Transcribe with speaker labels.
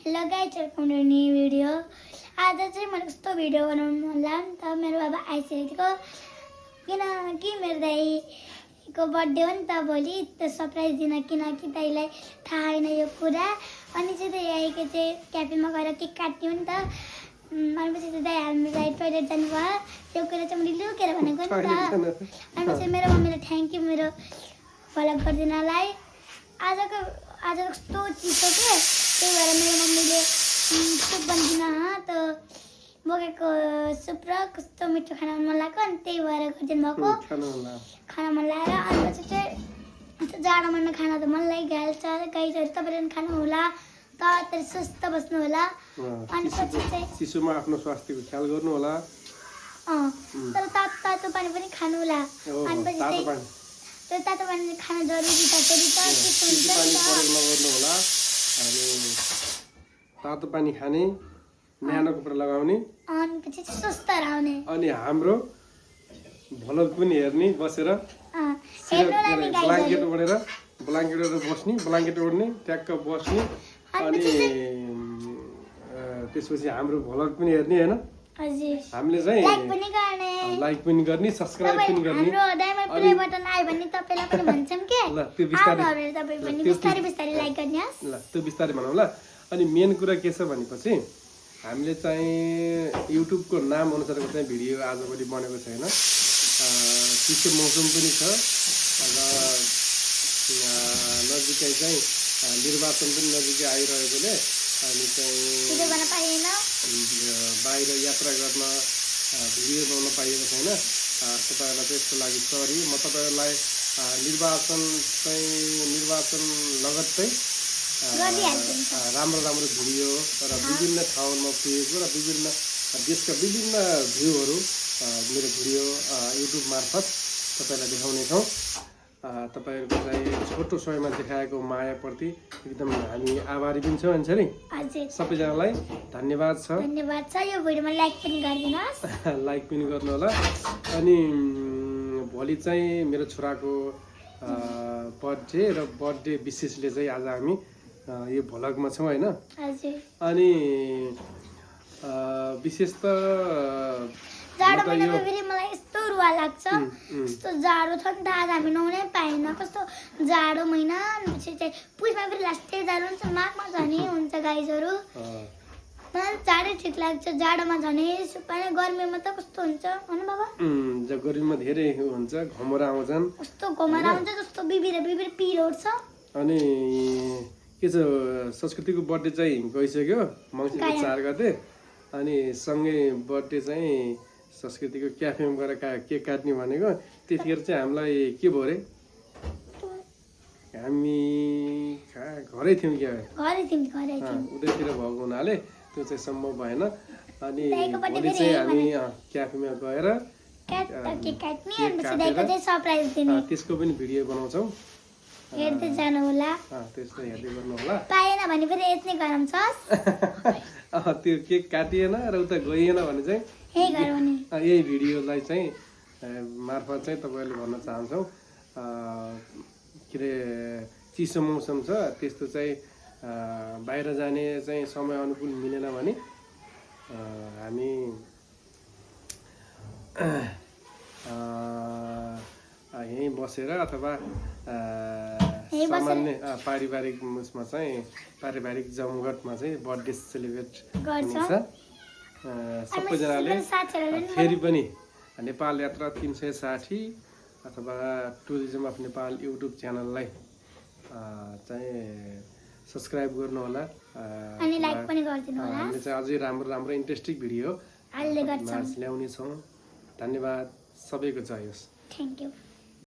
Speaker 1: Hello guys, welcome to new video. आज चाहिँ मैले कस्तो भिडियो बनाउनु होला नि त। मेरो बाबा आइसकेको किनकि मेरो दाइको बर्थडे हो नि त भोलि, त सरप्राइज दिन किनकि दाइलाई थाहा छैन यो कुरा। अनि चाहिँ दाइ आएको चाहिँ क्याफेमा गएर केक काट्ने हो नि त। अनि पछि दाइ हाम्रो दाइ टोइलेट जानुभयो, त्यो कुरा चाहिँ मैले लुकेर भनेको नि त। अनि पछि मेरो मम्मीले थ्याङ्क यू मेरो भ्लग गरिदिनलाई। आज कस्तो चिसो के, त्यही भएर मेरो मम्मीले सुप बनिदिन त बोकेको सुप र कस्तो मिठो खाना मन लाग्यो, अनि त्यही भएर गरिदिनु भएको खाना मन लागेर। अनि पछि चाहिँ यस्तो जाडो महिना खाना त मन लागिहाल्छ। गाइजहरू तपाईँले पनि खानु होला, तर सुस्त बस्नु होला। अनि पछि चाहिँ
Speaker 2: चिसोमा आफ्नो स्वास्थ्यको ख्याल गर्नु होला।
Speaker 1: तर तातो पानी पनि खानु होला। अनि पछि चाहिँ त्यो तातो पानी खान जरुरी छ, फेरि त चिसो हुन्छ नि त।
Speaker 2: नगर्नु होला। अनि तातो पानी खाने, न्यानो कपडा लगाउने,
Speaker 1: अनि पछि स्वस्थ रहने।
Speaker 2: अनि हाम्रो भ्लग पनि हेर्ने बसेर, ब्ल्याङ्केट ओढेर बस्ने, ब्ल्याङ्केट ओढ्ने, ट्याक्क बस्ने। अनि त्यसपछि हाम्रो भ्लग पनि हेर्ने हैन। हामीले चाहिँ लाइक पनि गर्ने, सब्स्क्राइब पनि गर्ने।
Speaker 1: हाम्रो डायमन्ड प्ले बटन आयो भने तपाईलाई पनि भन्छौं के,
Speaker 2: ल त्यो बिस्तारै
Speaker 1: तपाई पनि बिस्तारै लाइक गर्नुहोस्।
Speaker 2: ल त्यो बिस्तारै भनौँ ल। अनि मेन कुरा के छ भनेपछि हामीले चाहिँ युट्युबको नाम अनुसारको चाहिँ भिडियो आजभोलि बनेको छैन। चिसो मौसम पनि छ र नजिकै चाहिँ निर्वाचन पनि नजिकै आइरहेकोले हामी चाहिँ बाहिर यात्रा गर्न भिडियो बनाउन पाइएको छैन। तपाईँहरूलाई चाहिँ यसको लागि सरी। म तपाईँहरूलाई निर्वाचन लगत्तै राम्रो भिडियो र विभिन्न ठाउँमा पुगेको र विभिन्न देशका विभिन्न भ्यूहरू मेरो भिडियो युट्युब मार्फत तपाईँलाई देखाउनेछौँ। तपाईँहरूको चाहिँ छोटो समयमा देखाएको मायाप्रति एकदम हामी आभारी पनि छौँ। अनि सबैजनालाई धन्यवाद छ।
Speaker 1: यो भिडियोमा लाइक पनि गरिदिनुहोस्।
Speaker 2: लाइक पनि गर्नु होला। अनि भोलि चाहिँ मेरो छोराको बर्थडे र बर्थडे विशेषले चाहिँ आज हामी यो भ्लगमा छौँ होइन। अनि विशेष त
Speaker 1: जाडो महिनामा फेरि मलाई यस्तो रुवा लाग्छ। यस्तो जाडो छ नि त, आज हामी नुहाउनै पाएन। कस्तो जाडो महिना, पछि चाहिँ पुसमा फेरि लास्टै जाडो हुन्छ, माघमा झनै हुन्छ गाइजहरू। मलाई जाडै ठिक लाग्छ, जाडोमा झनै सुपाने। गर्मीमा त कस्तो हुन्छ होइन बाबा?
Speaker 2: गर्मीमा धेरै हुन्छ, घमरा आउँछन्।
Speaker 1: कस्तो घमरा आउँछ, जस्तो बिबिर पिरो उठ्छ।
Speaker 2: अनि के छ, संस्कृतिको बर्थडे चाहिँ गइसक्यो मङ्सिर 4 गते। अनि सँगै बर्थडे चाहिँ संस्कृतिको क्याफेमा गएर केक काट्ने भनेको। त्यतिखेर चाहिँ हामीलाई के भयो अरे, हामी घरै थियौँ क्या, उतैतिर भएको हुनाले त्यो चाहिँ सम्भव भएन। अनि भोलि चाहिँ हामी क्याफेमा गएर त्यसको पनि भिडियो बनाउँछौँ,
Speaker 1: हेर्दै जानु होला।
Speaker 2: त्यसको हेर्दै गर्नु होला।
Speaker 1: पाएन भने फेरि यति गरम छ।
Speaker 2: त्यो केक काटिएन र उता गइएन भने चाहिँ यही भिडियोलाई चाहिँ मार्फत चाहिँ तपाईँहरूले भन्न चाहन्छौँ। के अरे चिसो मौसम छ, त्यस्तो चाहिँ बाहिर जाने चाहिँ समय अनुकूल मिलेन भने हामी यहीँ बसेर अथवा सामान्य पारिवारिक उसमा चाहिँ पारिवारिक जमघटमा चाहिँ बर्थडे सेलिब्रेट हुन्छ। सबैजनाले फेरि पनि नेपाल यात्रा 360 अथवा टुरिज्म अफ नेपाल युट्युब च्यानललाई चाहिँ सब्स्क्राइब गर्नु होला।
Speaker 1: अनि लाइक पनि गरिदिनु होला।
Speaker 2: हामीले चाहिँ अझै राम्रो इन्ट्रेस्टिङ भिडियो ल्याउने छौँ। धन्यवाद, सबैको जय होस्।
Speaker 1: Thank you.